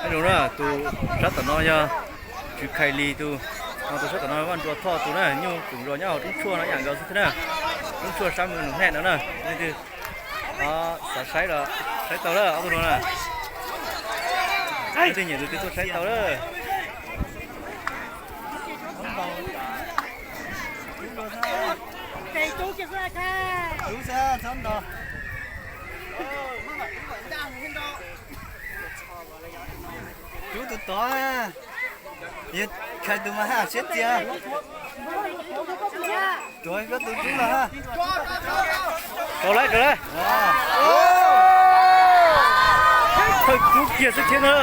Zoo na, tus sab tom no yog Tswv Khais Lis tus, no tus sab tom no Vaj Nruas Thoj tus na, nyuj koom zos nyob hauv roob tshuaj no ib yam nkaus xwb thiab na. Roob tshuaj sab mus num hej no na, leej twg xav saib los saib tau lawm ob tug no na. Leej twg nyiam tus twg tuaj saib tau lawm. Rub tus tod, yog Khais tus mas haj siab tiag. Rub tus rub los. Rau lawm, rau lawm. Thawj kub kiag xwb thiab na.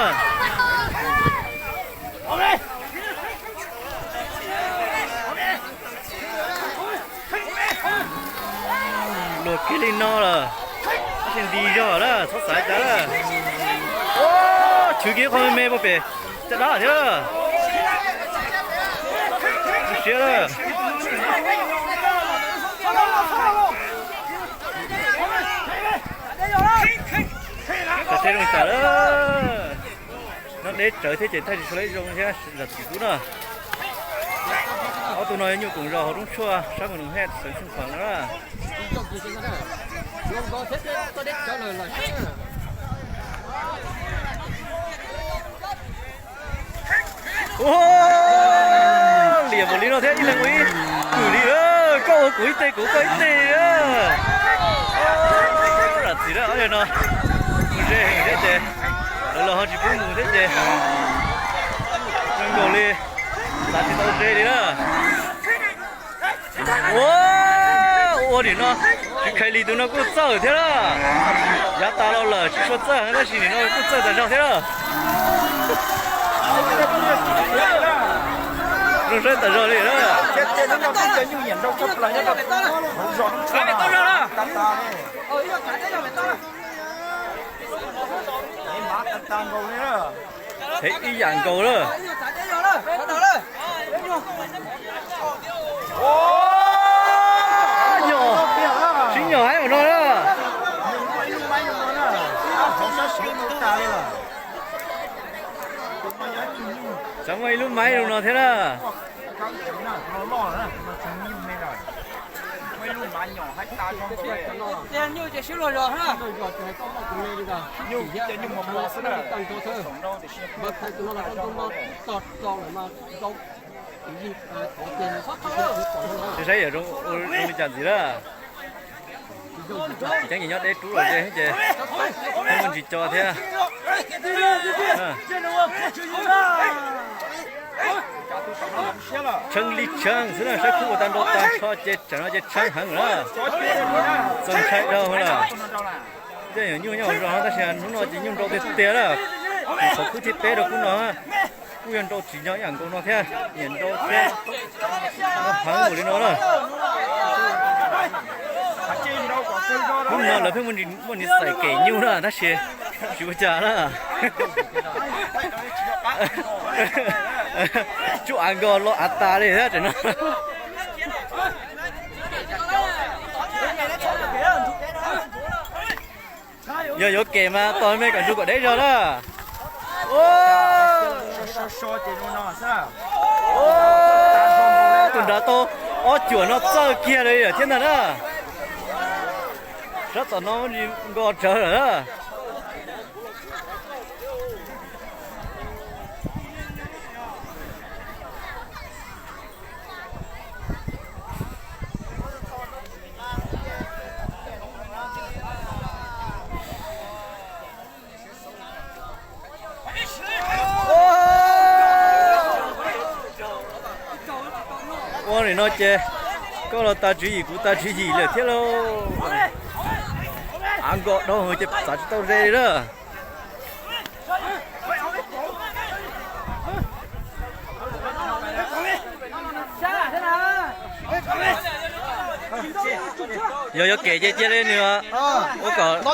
Luag kiag li no lawm, tab sis nti zog lawm, txhob xav cas lawm. Chwv kiag qhov me me puag pem caj dab thiab. Siab lawm. Tam tej zoo tas lawm. Nyob deb tsawv thiab ces thaij tsis tshua zoo thiab zam txim kub na. Ob tug no yog nyuj koom zos hauv roob tshuaj sab mus num hej xeev Xeev Khuam no na. Liam npaum li no thiab ib leeg ua ib kwm li, koj ua kuv ib teg kuv ua koj ib teg. Zam txim na, ob yawg no ze heev thiab ces lawv los ho tsis pub mus thiab ces zoo nkaus li xav tsis tau ze li na. Ua, ua nim no Tswv Khais Lis tus no kuj txawj thiab na. Yav tas los lawm tsis tshua txawj tab sis nim no kuj txawj tas zog thiab na. Zoo saib tas zog li na. Heev ib yam nkaus lawm. Nyom, sib nyom haib ua no na. Xyov muaj ib lub maib zoo no thiab na. Saib yawm zoo li cas ntxiv na. Tseeb ces nyob deb rub los ces ces muaj ntsis co thiab. Tsheej li tsheej xwb na, saib khub ua tag nrho tag nrho ces tsam no ces tsheej heev na. Txaus ntshai dhau lawm. Tej nyuam nyuj nyob hauv zos no tab sis hnub no ces nyuj nrau tiag tiag lawm. Kuv qhov khub thib peb rau khub no kuj yog nrau tsis nyob ib yam nkaus no thiab, nyiam nrau thiab. Heev npaum li no na. Hnub no lawv pheej muaj nis xaim kem nyuj na tab sis tsis ua cas na. Tsuj av nkos los av tas li thiab tam no. Yog yuav kem mas tos me kom nrug kom deb zog na. Tus nrad tau ob cuam no txawj kiag li lawm thiab ntag na. Sab tom no nkos tsawv lawm na. Ua nim no ces koj los tas tswv yim kuv tas tswv yim lawm thiab lauj. Av nkos dhau ces txav tsis tau ze li na. Yog yuav kem ces cia li nws ua kom